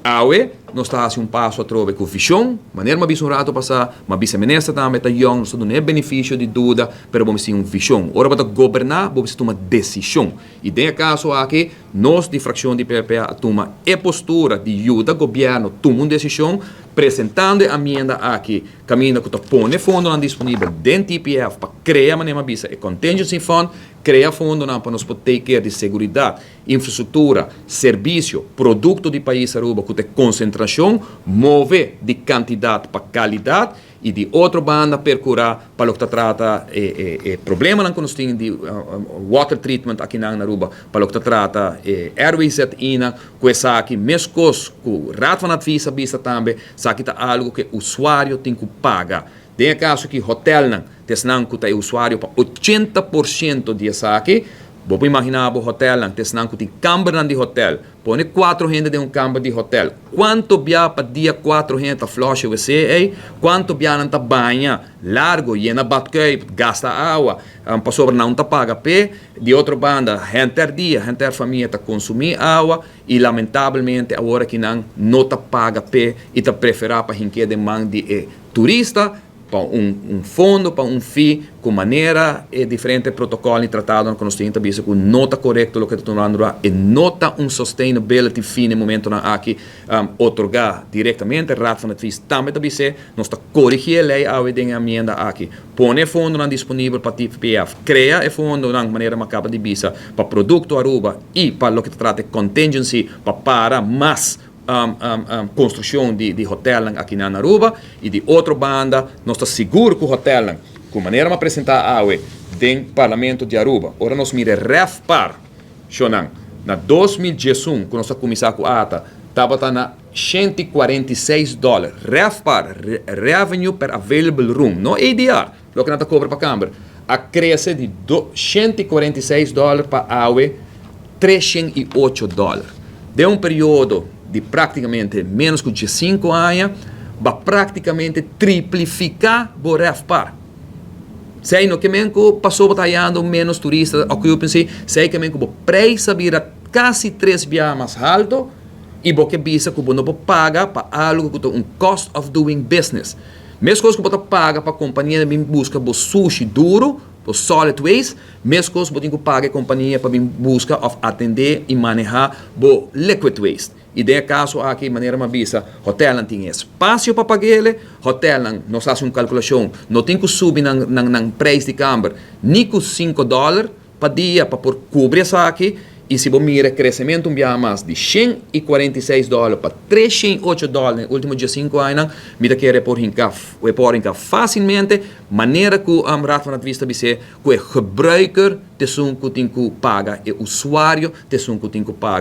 Awe, nos ta hasi un paso atrobe ku vishon, manera mi a bisa un rato pasá, mi a bisa minister tambe ta yong, nos ta duna e benefisio di duda, pero bo mester tin un vishon. Ora bo ta goberná, bo mester tuma desishon. I den e kaso aki, nos di frakshon di PPA a tuma e postura di yuda gobièrnu tuma un desishon, presentando e amienda aki kaminda ku ta pone fondonan disponibel den TPF pa krea, manera mi a bisa, e contingency fund, krea fondonan pa nos por take care di seguridat, infrastruktura, servisio, produkto di pais Aruba ku ta e konsentrashon, move di kantidat pa kalidat i di otro banda perkurá pa loke ta trata e e problemanan ku nos tin di water treatment akinan na Aruba, pa loke ta trata e RWZI-nan, ku esaki meskos ku Raad van Advies a bisa tambe, esaki ta algu ku e usuario tin ku paga. Den e kaso aki hotelnan ta esnan ku ta e usuario pa 80% di esaki. Bo por imaginá bo hotelnan ta esnan ku tin kambernan di hotel. Pone kuatro hende den un kamber di hotel. Kuantu bia pa dia kuatro hende ta flush e wc ei? Kuantu bia nan ta baña largo, yena badkuip, gasta awa, pasobra nan ta paga p'e. Di otro banda, henter dia, henter famia ta konsumí awa i lamentabelmente awor aki nan no ta paga p'e i ta preferá pa hink'é den man di e turista pa un fondo, pa un fee, ku manera e diferente protokòl i tratadonan ku nos tin ta bisa ku no ta korekto loke ta tumando lugar, e no ta un sustainability fee na e momentonan aki otorgá direktamente. Raad van Advies tambe ta bis'é, nos ta korigí e lei awe den e amienda aki, pone e fondonan disponibel pa TPF, krea e fondonan manera mi a kaba di bisa pa Produkto Aruba i pa loke ta trata e contingency pa para mas construccion di hotelnan aki na Aruba. Y di otro banda nos ta sigur cu hotelnan cu manera mi a presenta awe den Parlamento di Aruba, ora nos mira e RevPAR shonan na 2011 cu nos a cuminsa cu ATA tabata na 146 dollar. RevPAR, Revenue per Available Room, no ADR, loke nan ta cobra pa camber, a crece di 146 dollar pa awe 308 dollar. Den un periodo di práktikamente ménos ku 15 aña, bo a práktikamente triplifiká bo RevPAR. Esei no ke men ku pasobra bo ta hayando ménos turista occupancy, esei ke men ku bo preis a bira kasi tres biaha mas halto i bo ke bisa ku bo no por paga pa algu ku ta un cost of doing business. Meskos ku bo ta paga pa kompania bin buska bo sushi duru, bo solid waste, meskos bo tin ku paga e kompania pa bin buska òf atendé i manehá bo liquid waste. I den e kaso aki, manera mi a bisa, hotelnan tin e espasio pa pag'ele, hotelnan, nos hasi un kalkulashon, no tin ku subi nan nan nan preis di kamber ni ku sinku dòler pa dia pa por kubri esaki. I si bo mira e kresementu un biaha mas di 146 dòler pa 308 dòler den e último 15 añanan, mi ta kere por hinka e por hinka fásilmente, manera ku Raad van Advies ta bis'é ku e gebruiker ta esun ku tin ku paga, e usuario ta esun ku tin ku paga.